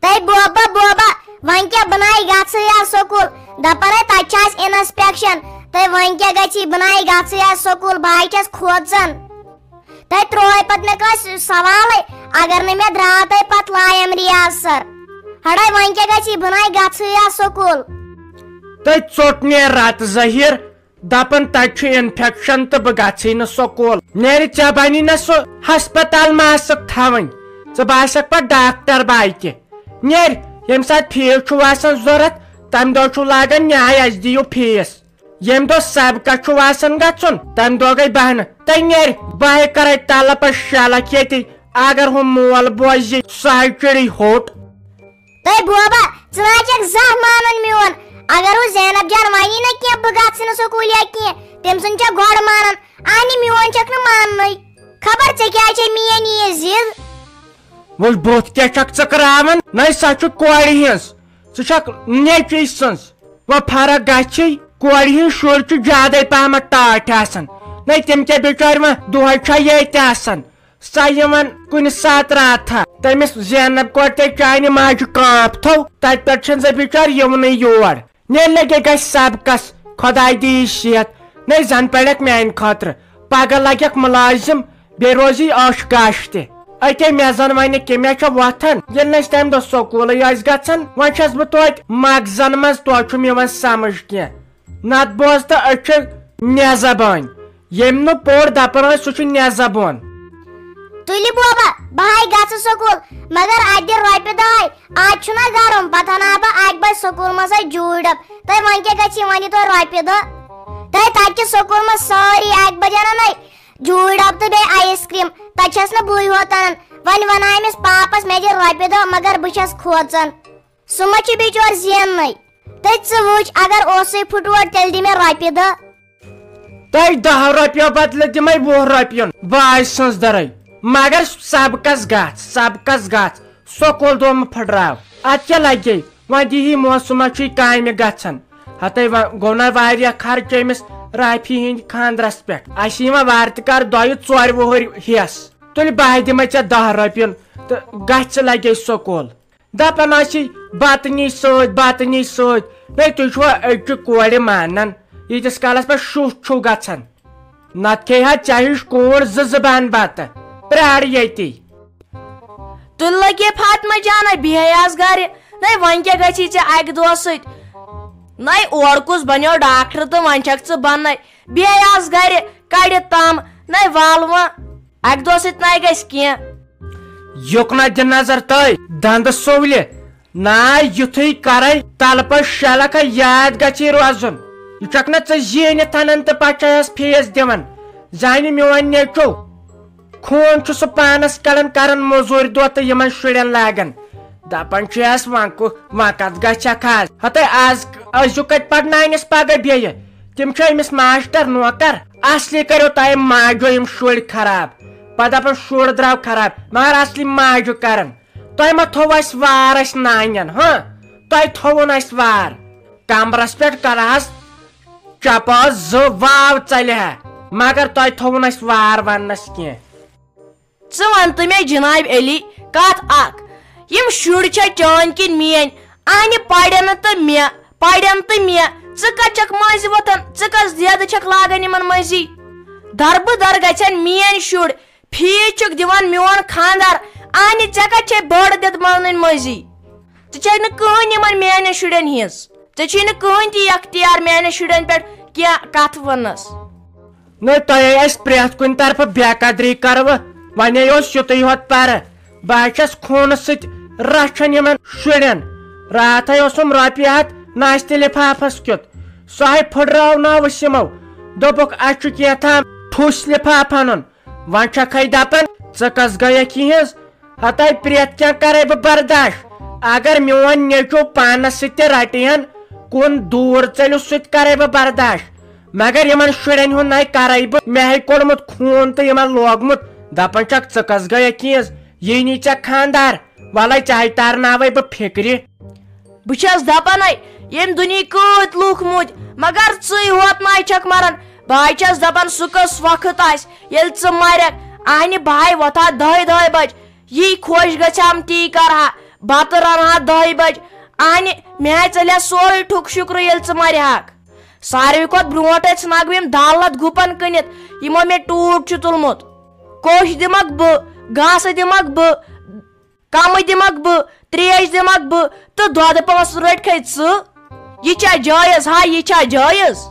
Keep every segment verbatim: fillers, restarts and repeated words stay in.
تَے بوبا، بوبا، وۄنۍ کیٛاہ بنایہِ گژھٕے یا سکوٗل؟ دَپان ہے تَتہِ چھِ اَسہِ inspection۔ تَے وۄنۍ کیٛاہ گژھی بنایہِ گژھٕے یا سکوٗل؟ بہٕ ہاے چھَس کھوژان۔ تَے ترٛووے پَتہٕ مےٚ کٲنٛسہِ سوالٕے، اگر نہٕ مےٚ درٛاو تَے پَتہٕ لایَم ریاض سَر۔ ہَڑے وۄنۍ کیٛاہ گژھی بنایہِ گژھٕے یا سکوٗل؟ تَے ژوٚٹ نیر رَتہٕ ظٲہِر۔ دَپان تَتہِ چھُ infection تہٕ بہٕ گژھٕے نہٕ سکوٗل۔ نیرِ ژےٚ بَنی نہ سُہ ہسپتال ماسک تھاوٕنۍ، ژٕ باسکھ پَتہٕ ڈاکٹر باے تہِ۔ نیرِ، ییٚمہِ ساتہٕ فیٖس چھُ آسان ضوٚرَتھ، تَمہِ دۄہ چھُ لاگان نیاے اَسہِ دِیِو فیٖس۔ ییٚمہِ دۄہ سبقس چھُ آسان گژھُن، تَمہِ دۄہ گٔے بہانہٕ۔ تَے نیرِ، بہٕ ہے کَرَے تَلہٕ پَتہٕ شیلَکھ ییٚتی، اگر ہُہ مول بوزِ، سُہ ہے چِڑِ ہوٚٹ۔ تَے بوبا، ژٕ نہ چھَکھ زانٛہہ مانان میون۔ اگر ہُہ زینب جان وَنی نہ کینٛہہ، بہٕ گژھٕ نہٕ سکوٗل یا کینٛہہ، تٔمۍ سُنٛد چھا گۄڈٕ مانان؟ اَہنہِ، میون چھَکھ نہٕ ماننٕے۔ خبر ژےٚ کیٛازِ چھے میٛٲنۍ یہِ ضِد؟ وۄنۍ بُتھ کیٛاہ چھَکھ ژٕ کرٛاوان؟ نَے سۄ چھِ کورِ ہِنٛز، ژٕ چھَکھ نیٚچوِۍ سٕنٛز۔ وۄنۍ فرق گژھِ، کورِ ہِنٛدۍ شُرۍ چھِ زیادَے پہمتھ ٹاٹھۍ آسان۔ نَے تِم کیٛاہ بِچٲرۍ وۄنۍ دۄہَے چھا ییٚتہِ آسان؟ سۄ یِوان کُنہِ ساتہٕ راتھا۔ تٔمِس زینب کورِ تے چانہِ ماجہِ کانٛپھ تھو، تَتہِ پٮ۪ٹھ چھَنہٕ سۄ بِچٲر یِونٕے یور۔ نیرِ لگے گژھِ سبقس، خۄداے دِیہِ صحت۔ نَے زَن پَرکھ میٛانہِ خٲطرٕ، پگاہ لگکھ مُلازِم، بیٚیہِ روزی عٲش کاش تہِ۔ اَتے مےٚ زَن وَنہِ کہِ مےٚ چھےٚ وۄتھان، ییٚلہِ نہٕ أسۍ تَمہِ دۄہ سکوٗلٕے ٲسۍ گژھان، وۄنۍ چھَس بہٕ توتہِ مغزن منٛز، توتہِ چھُم یِوان سمجھ کینٛہہ۔ نتہٕ بوز تہٕ أسۍ چھِ نےٚ زبٲنۍ۔ ییٚمۍ نہٕ پوٚر دپان ٲسۍ سُہ چھُ نےٚ زبون۔ تُلہِ بوبا، بہٕ ہاے گژھٕ سکوٗل، مگر اتہِ دِ رۄپیہِ دَہے۔ آز چھُنہ گرم، پتہٕ انہٕ ہا بہٕ اکہِ بجہِ سکوٗل منٛزے جوٗرۍ ڈبہٕ۔ تہٕ وۄنۍ کیٛاہ گژھِ، وۄنۍ دِ توتہِ رۄپیہِ دَہ۔ تہٕ تتہِ چھِ سکوٗل منٛز سٲری اکہِ بجہِ انان ہے جوٗرۍ ڈبہٕ تہٕ بیٚیہِ آیس کریم۔ تتہِ چھَس نہٕ بٕے ہوت انان۔ وۄنۍ ونہٕ ہا أمِس پاپس، مےٚ دِ رۄپیہِ دَہ، مگر بہٕ چھَس کھوژان۔ سُہ ما چھُ بِچور زیننٕے؟ تہٕ ژٕ وٕچھ، اگر اوسُے پھُٹووٹ، تیٚلہِ دِ مےٚ رۄپیہِ دَہ۔ تۄہہِ دَہ رۄپیو بدلہٕ دِمَے وُہ رۄپیُن، باے سٕنٛز دَرٕے۔ مگر سبقس گژھ، سبقس گژھ، سکوٗل دۄہ مہٕ پھٕٹراو۔ اَتھ کیٛاہ لگے؟ وۄنۍ دِیٖہی موسمہ چھُے کامہِ گژھان۔ ہتے وۄنۍ گوٚو نہ واریاہ خرچہٕ أمِس رافی ہِنٛدِ خانٛدرس پٮ۪ٹھ۔ اَسہِ یِوان وارٕ تہِ کر دۄیہِ ژورِ وُہٕرۍ ہٮ۪س۔ تُلہِ بہٕ ہا دِمَے ژےٚ دَہ رۄپیُن تہٕ گژھ، ژٕ لگے سکوٗل۔ دپان آسی بتہٕ نی سۭتۍ، بتہٕ نی سۭتۍ۔ ہے، تُہۍ چھِوا أکہِ کورِ مانان؟ ییٖتِس کالس پٮ۪ٹھ شُہ چھُو گژھان، نتہٕ کھیٚیہِ ہا ژےٚ ہِش کوٗر زٕ زٕ بان بتہٕ۔ پرٛار ییٚتی۔ تُلہِ لگے فاطمہ جانہ، بیٚہے آز گرِ۔ نَے وۄنۍ کیٛاہ گژھی ژےٚ اکہِ دۄہ سۭتۍ؟ نَے اورٕ کُس بنیو ڈاکٹر تہٕ وۄنۍ چھکھ ژٕ بننے۔ بیٚہے آز گرِ، کڑِ تام۔ نَے وال وۄنۍ، اکہِ دۄہ سۭتۍ نَے گژھِ کینٛہہ۔ یُکنہ دِ نظر تٔے دندٕ سُولہِ۔ نا، یُتھُے کرے تلہٕ پتہٕ شلکھ یاد گژھی روزُن۔ یہِ چھکھ نہ ژٕ زیٖنِتھ انان تہٕ پتہٕ چھس فیس دِوان۔ زانہِ میون نیٚچو۔ خوٗن چھُ سُہ پانس کڑان، کران موٚزوٗرۍ دۄہ تہٕ یِمن شُرٮ۪ن لاگان۔ دپان چھُ یس وۄنۍ کُ-، وۄنۍ کتھ گژھکھ آز؟ ہتے آز أزیُک کتہِ پرناونس پگاہ بیٚیہِ؟ تِم چھِ أمِس ماسٹر نوکر۔ اصلی کٔرِو تۄہہِ ماجو یِم شُرۍ خراب۔ پتہٕ دپان شُر درٛاو خراب، مگر اصلی ماجہِ کران۔ تۄہہِ ما تھوٚو اَسہِ وار اَسہِ نانٮ۪ن، ہاں؟ تۄہہِ تھوٚوُن اَسہِ وار۔ کمرس پٮ۪ٹھ کرہس چپاس زٕ واو ژلہِ ہا، مگر تۄہہِ تھوٚوُن اَسہِ وار وننس کینٛہہ۔ ژٕ وَن تہٕ مےٚ جناب علی کتھ اکھ، یِم شُرۍ چھا چٲنۍ کِنہٕ میٲنۍ؟ اہنہِ پرن تہٕ مےٚ، پرن تہٕ مےٚ، ژٕ کتھ چھکھ مٔنٛزۍ وۄتھان؟ ژٕ کتھ زیادٕ چھکھ لاگان یِمن مٔنٛزی؟ دربہٕ در گژھن میٲنۍ شُرۍ، فیٖس چھُکھ دِوان میون خانٛدار، اہنہِ ژےٚ کتھ چھے بٔڑ دِتھ مانٕنۍ مٔنٛزی؟ ژٕ چھکھ نہٕ کٕہٕنۍ یِمن میانٮ۪ن شُرٮ۪ن ہِنٛز، ژےٚ چھُے نہٕ کٕہٕنۍ تہِ اختیار میانٮ۪ن شُرٮ۪ن پٮ۪ٹھ کینٛہہ کتھ وننس۔ نہ، تۄہے اَسہِ پرٛٮ۪تھ کُنہِ طرفہٕ بے قدری کروٕ۔ ونے اوس یُتُے ہوت پرٕ۔ بہٕ ہا چھَس خوٗنہٕ سۭتۍ رچھان یِمن شُرٮ۪ن۔ راتھے اوسُم رۄپیہِ ہتھ ناشتہٕ لفافس کیُتھ۔ سُہ ہاے پھٕٹراونٲوٕس یِمو۔ دوٚپُکھ، اَسہِ چھُ کینٛہہ تام ٹھوٗسۍ لفافہٕ اَنُن۔ وۄنۍ چھکھے دپان، ژٕ کس گٔیکھ یِہٕنٛز؟ ہتے پرٛٮ۪تھ کینٛہہ کرے بہٕ برداش۔ اگر میون نیٚچو پانس سۭتۍ تہِ رٹہِ ہن، کُن دوٗر ژٔلِو، سُہ تہِ کرے بہٕ برداش۔ مگر یِمن شُرٮ۪ن ہُنٛد نے کرے بہٕ، مےٚ ہے کوٚڑمُت خوٗن تہٕ یِمن لوگمُت۔ دپان چھکھ، ژٕ کس گٔیکھ یِہٕنٛز؟ یی نی ژےٚ خانٛدار، ولے ژےٚ ہے ترناوے بہٕ فکرِ۔ بہٕ چھَس دَپان ہے، ییٚمہِ دُنیاہٕکۍ کۭتۍ لُکھ مُدۍ، مگر ژٕے ہوت نَے چھَکھ مَران۔ بہٕ ہَے چھَس دَپان، سُہ کُس وقت آسہِ، ییٚلہِ ژٕ مَرَکھ۔ اَہنہِ، بہٕ ہَے وۄتھٕ ہا دَہہِ دَہہِ بَجہِ، یی خۄش گژھِ ہم، تی کَرٕ ہا۔ بتہٕ رنہٕ ہا دَہہِ بجہِ۔ اہنہِ، مےٚ آے ژےٚ لیا سورُے ٹھُک شُکرٕ ییٚلہِ ژٕ مرِ ہاکھ۔ ساروی کھۄتہٕ برونٛٹھ ٲسۍ ژھٕنہٕ ہاکھ بہٕ یِم دالہٕ لد گُپن کٕنِتھ، یِمو مےٚ ٹوٗٹھ چھُ تُلمُت۔ کوٚش دِمکھ بہٕ، گاسہٕ دِمکھ بہٕ، کمہٕ دِمکھ بہٕ، تریش دِمکھ بہٕ، تہٕ دۄدٕ پانٛژھ رٔٹکھے ژٕ۔ یہِ چھا جٲیز؟ ہا، یہِ چھا جٲیز؟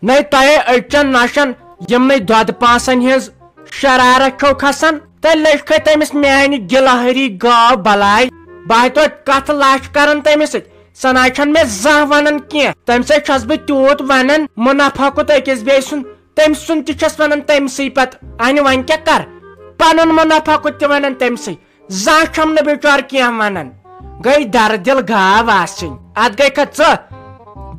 نَے تۄہے أچھن نۄشن یِمنٕے دۄدٕ پانٛژن ہٕنٛز شرارت چھو کھسان۔ تیٚلہِ لٔج کھے تٔمِس میانہِ گِلہٕ ہری گاو بلاے۔ بہٕ ہا توتہِ کتھٕ لچھ کران تٔمِس سۭتۍ، سۄ نہ چھنہٕ مےٚ زانٛہہ ونان کینٛہہ۔ تٔمۍ سۭتۍ چھس بہٕ تیوٗت ونان، منافع کوٚت أکِس بیٚیہِ سُنٛد، تٔمۍ سُنٛد تہِ چھس ونان تٔمۍ سٕے پتہٕ۔ اہنہِ، وۄنۍ کیٛاہ کر؟ پنُن منافع کوٚت تہِ ونان تٔمۍ سٕے۔ زانٛہہ چھم نہٕ بِچور کینٛہہ ونان۔ گٔے دردِل گاو آسٕنۍ۔ اتھ گٔے کھا ژٕ؟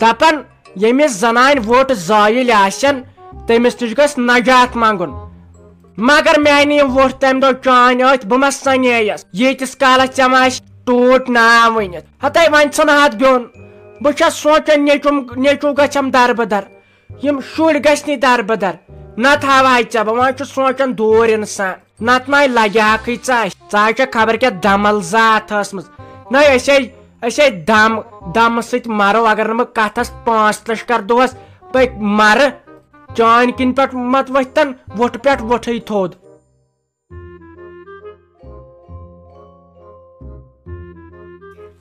دپان، ییٚمِس زنانہِ ووٹ زٲیِل آسن، تٔمِس نِش گژھِ نجات منٛگُن۔ مگر میانہِ یِم ووٹ تمہِ دۄہ چٲنۍ ٲتھۍ، بہٕ ما سنییس؟ ییٖتِس کالس ژےٚ ما آسہِ ٹوٗٹھ ناو ؤنِتھ۔ ہتے وۄنۍ ژھٕنہٕ ہتھ بیوٚن۔ بہٕ چھس سونچان، نیٚچوٗم، نیٚچوٗ گژھٮ۪م دربٕدر۔ یِم شُرۍ گژھِ نہٕ دربٕدر۔ نتہٕ ہاوہاے ژےٚ بہٕ، وۄنۍ چھُس سونٛچان دوٗر اِنسان۔ نتہٕ ناے لگہِ ہاکھٕے ژےٚ اَسہِ۔ ژےٚ ہاے چھےٚ خبر کیٛاہ دمل زاتھ ٲسمٕژ۔ ناے أسۍ ہے، أسۍ ہے دم، دمہٕ سۭتۍ مرو اگر نہٕ بہٕ کتھس پانٛژھ لچھ کرٕ دۄہس۔ بہٕ مرٕ۔ چانۍ کِنۍ پٮ۪ٹھ مت ؤتھتن وُٹھٕ پٮ۪ٹھ وُٹھٕے تھوٚد۔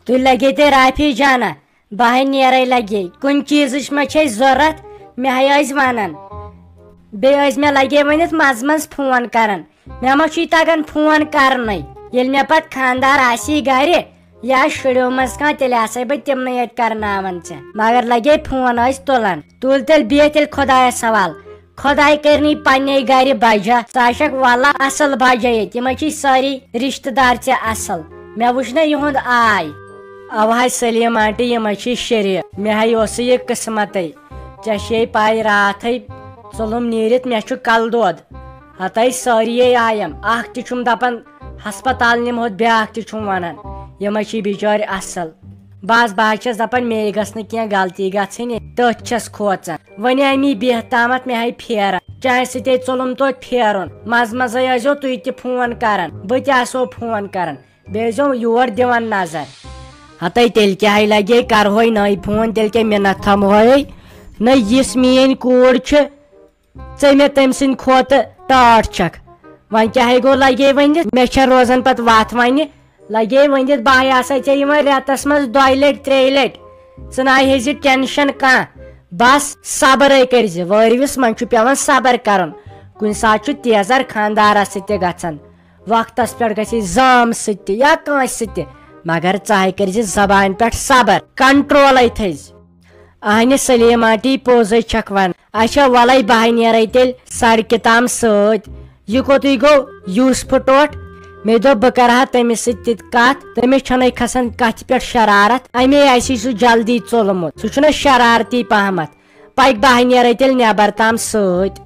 تُہۍ لگے تیٚلہِ رافی جانہ، بہٕ ہے نیرے لگے۔ کُنہِ چیٖزٕچ ما چھے ضروٗرت، مےٚ ہے ٲسۍ ونان۔ بیٚیہِ ٲسۍ مےٚ لگے ؤنِتھ منٛزٕ منٛزٕ فون کران۔ مےٚ ما چھُے تگان فون کرنُے؟ ییٚلہِ مےٚ پتہٕ خانٛدار آسی گرِ یا شُریو منٛز کانٛہہ، تیٚلہِ آسے بہٕ تِمنٕے یٲتۍ کرناوان ژےٚ۔ مگر لگے فون ٲسۍ تُلان۔ تُل تیٚلہِ، بیٚہہ تیٚلہِ خۄدایس حوال۔ خۄداے کٔرنی پننے گرِ بجا۔ ژٕ آسکھ واللہ اصل بجا ییٚتہِ۔ یِمے چھِ سٲری رشتہٕ دار ژےٚ اصل۔ مےٚ وٕچھ نہ یِہُنٛد آے۔ اوا ہے سلیم آنٹی، یِمے چھِ شریف۔ مےٚ ہے اوسُے یہِ قسمتے۔ ژےٚ چھے پاے، راتھے ژوٚلُم نیٖرِتھ، مےٚ چھُ کلہٕ دود۔ ہتے سٲری آیم، اکھ تہِ چھُم دپان ہسپتال نِمہوتھ، بیاکھ تہِ چھُم ونان۔ یِمے چھِ بِچٲرۍ اصل۔ بس بہٕ حظ چھَس دَپان، مے گٔژھ نہٕ کینٛہہ غلطی گژھٕنۍ، تٔتھۍ چھَس کھوژان۔ وۄنۍ آے مے بیٚہتھ تامَتھ، مےٚ آے پھیران۔ چانہِ سۭتۍ ہے ژوٚلُم توتہِ پھیرُن۔ منٛزٕ منٛزَے ٲسۍزیو تُہۍ تہِ فون کران، بہٕ تہِ آسو فون کران۔ بیٚیہِ ٲسۍزیو یور دِوان نظر۔ ہَتَے تیٚلہِ کیٛاہ ہے لگے، کرہوے نٔے فون، تیٚلہِ کیٛاہ مِنت تھاوہوے؟ نہ، یِژھ میٛٲنۍ کوٗر چھِ، ژےٚ مےٚ تٔمۍ سٕنٛدِ کھۄتہٕ ٹاٹھ چھکھ۔ وۄنۍ کیٛاہ ہے گوٚو، لگے ؤنِتھ؟ مےٚ چھےٚ روزان پتہٕ وتھ وۄنہِ۔ لگے ؤنِتھ، بہٕ ہے آسے ژےٚ یِوان رٮ۪تس منٛز دۄیہِ لٹہِ، ترٛیٚیہِ لٹہِ۔ ژٕ نہ ہے ہیزِ ٹینشن کانٛہہ۔ بس صبرے کٔرزِ، وٲرۍوِس منٛز چھُ پٮ۪وان صبر کرُن۔ کُنہِ ساتہٕ چھُ تیزر خانٛدارس سۭتۍ تہِ گژھان۔ وقتس پٮ۪ٹھ گژھِ زام سۭتۍ تہِ یا کٲنٛسہِ سۭتۍ تہِ، مگر ژٕ ہے کٔرزِ زبانہِ پٮ۪ٹھ صبر، کنٹرولے تھٲیزِ۔ اہنہِ سلیما ٹی، پوٚز ہے چھکھ ونان۔ اچھا، ولے بہٕ ہے نیرے تیٚلہِ سڑکہِ تام سۭتۍ۔ یہِ کوٚتُے گوٚو یوسفہٕ ٹوٹھ؟ مےٚ دوٚپ بہٕ کرٕ ہا تٔمِس سۭتۍ تہِ کتھ، تٔمِس چھنَے کھسان کتھِ پٮ۪ٹھ شرارت، امے آسی سُہ جلدی ژوٚلمُت، سُہ چھُنہ شرارتی پہمتھ۔ پکہِ، بہٕ ہے نیرے تیٚلہِ نٮ۪بر تام سۭتۍ۔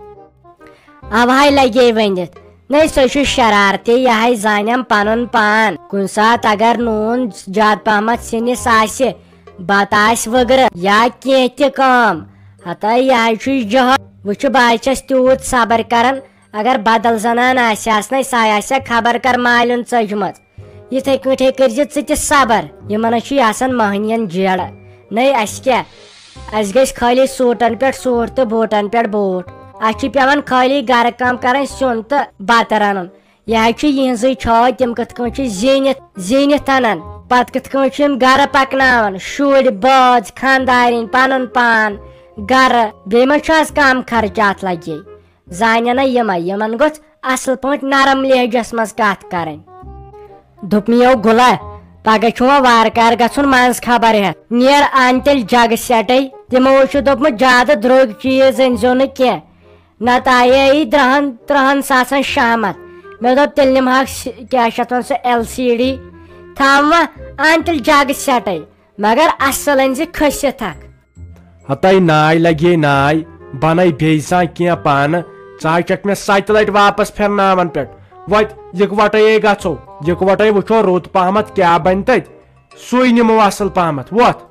اوہاے لگے ؤنِتھ، نَے سُہ چھُ شرارتی، یہِ ہے زانٮ۪م پنُن پان۔ کُنہِ ساتہٕ اگر نوٗن زیادٕ پہمتھ سِنِس آسہِ، بتہٕ آسہِ وٕگرٕ یا کینٛہہ تہِ کٲم، ہتا یہِ ہے چھُ جہل۔ وٕچھِ، بہٕ ہے چھَس تیوٗت صبر کران، اگر بدل زنان آسہِ ہس نَے، سۄ آسہِ ہا خبر کر مالیُن ژٔجمٕژ۔ یِتھے کٲٹھۍ کٔرزِ ژٕ تہِ صبر، یِمن ہے چھُے آسان مٔہنِین جیڑٕ۔ نَے اَسہِ کیٛاہ، اَسہِ گژھِ خٲلی سوٗٹن پٮ۪ٹھ سوٗٹ تہٕ بوٗٹن پٮ۪ٹھ بوٗٹ۔ اَسہِ چھُ پٮ۪وان خٲلی گرٕ کٲم کرٕنۍ، سیُن تہٕ بتہٕ رنُن۔ یہِ حظ چھِ یِہٕنٛزٕے چھٲتۍ، تِم کِتھ کٔنۍ چھِ زیٖنِتھ، زیٖنِتھ اَنان۔ پتہٕ کِتھ کٔنۍ چھِ یِم گرٕ پکناوان، شُرۍ، بٲژ، خانٛدارِنۍ، پنُن پان، گرٕ۔ بیٚیہِ ما چھُ آز کم خرچات لگے؟ زانن نہ یِمے، یِمن گوٚژھ اصل پٲٹھۍ نرم لہجس منٛز کتھ کرٕنۍ۔ دوٚپمَیو گُلہ، پگاہ چھُ وۄنۍ وارٕ کارٕ گژھُن منٛز خبر ہٮ۪تھ۔ نیر ان تیٚلہِ جگہٕ سیٹے۔ تِمو حظ چھُ دوٚپمُت، زیادٕ درٛوٚگۍ چیٖز أنۍزیو نہٕ کینٛہہ۔ نتہٕ آیے یہِ درٛہن، ترٛہن ساسن شہمت۔ مےٚ دوٚپ، تیٚلہِ نِمہٕ ہاکھ س-، کیٛاہ چھِ اتھ ونان، سُہ ایل سی ڈی۔ تھاو وۄنۍ ان تیٚلہِ جگہٕ سیٹے، مگر اصل أنۍ زِ کھٔسِتھ اکھ۔ ہتاے ناے لگے ناے، بناے بیٚیہِ سان کینٛہہ پانہٕ۔ ژٕ حظ چھکھ مےٚ ستہِ لٹہِ واپس پھرناون پٮ۪ٹھ۔ وۄتھ، یکوٹے گژھو، یکوٹے وٕچھو رُت پہمتھ کیٛاہ بنہِ تتہِ۔ سُے نِمو اصل پہمتھ۔ وۄتھ،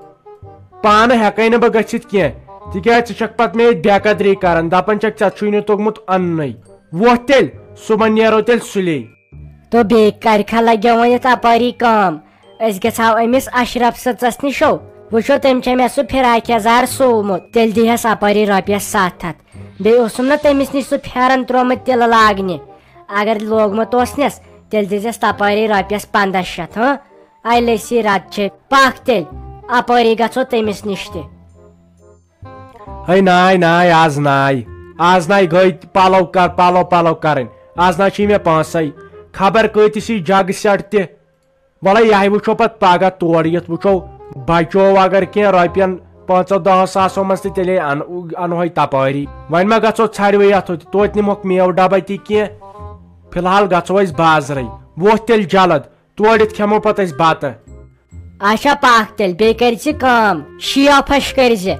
پانہٕ ہٮ۪کے نہٕ بہٕ گٔژھِتھ کینٛہہ، تِکیٛازِ ژٕ چھکھ پتہٕ مےٚ ییٚتہِ بے قدری کران، دپان چھکھ، ژےٚ چھُے نہٕ توٚگمُت اننُے۔ وۄتھ تیٚلہِ، صُبحن نیرو تیٚلہِ سُلے۔ تو بیٚیہِ کرِکھا لگیو وۄنۍ یتھ اپٲری کٲم؟ أسۍ گژھو أمِس اشرف سٕژس نِشو، وٕچھو تٔمۍ چھا مےٚ سُہ فراک یزار سُومُت، تیٚلہِ دِیہس اپٲری رۄپیس ستھ ہتھ۔ بیٚیہِ اوسُم نہ تٔمِس نِش سُہ پھٮ۪رن ترٛوومُت تِلہٕ لاگنہِ، اگر لوگمُت اوسنس، تیٚلہِ دیٖزٮ۪س تپٲری رۄپیس پنٛداہ شتھ۔ ہاں، اے لسی رد چھے، پکھ تیٚلہِ، اپٲری گژھو تٔمِس نِش تہِ۔ ہے ناے ناے، آز ناے، آز ناے گٔے پلو کر، پلو پلو کرٕنۍ، آز ناے چھِ مےٚ پونٛسے، خبر کۭتِس یی جگ سیٹ تہِ۔ وَلَے یہِ ہَے وٕچھو پَتہٕ پَگاہ تورٕ یِتھ، وٕچھو بَچو اگر کینٛہہ رۄپیَن پانٛژو دَہو ساسو منٛز تہٕ تیٚلے اَن-، اَنہوے تَپٲری۔ وۄنۍ ما گژھو ژھرِوٕے یَتھ ہوٚتہِ، توتہِ نِمہوکھ مٮ۪وٕ ڈَبَے تہِ کینٛہہ۔ فِلحال گژھو أسۍ بازرَے۔ ووٚتھ تیٚلہِ جلد، تورٕ یِتھ کھٮ۪مو پَتہٕ أسۍ بَتہٕ۔ اچھا پاکھ تیٚلہِ، بیٚیہِ کٔرۍ زِ کٲم، شیو پھش کٔرۍ زِ،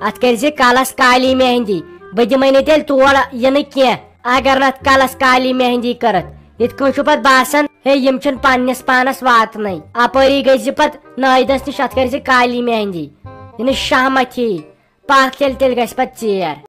اَتھ کٔرۍ زِ کَلَس کالی مہندی۔ بہٕ دِمَے نہٕ تیٚلہِ تور یِنہٕ کینٛہہ۔ اگر نہٕ اتھ کلس کالی مہندی کٔرتھ، یِتھ کٔنۍ چھُ پتہٕ باسان، ہے، یِم چھِنہٕ پننِس پانس واتنٕے۔ اپٲری گٔژھۍ زِ پتہٕ نٲیدس نِش، اتھ کٔرۍ زِ کالی مہندی، یہِ نہٕ شہمت ہی۔ پکھ تیٚلہِ، تیٚلہِ گژھِ پتہٕ ژیر۔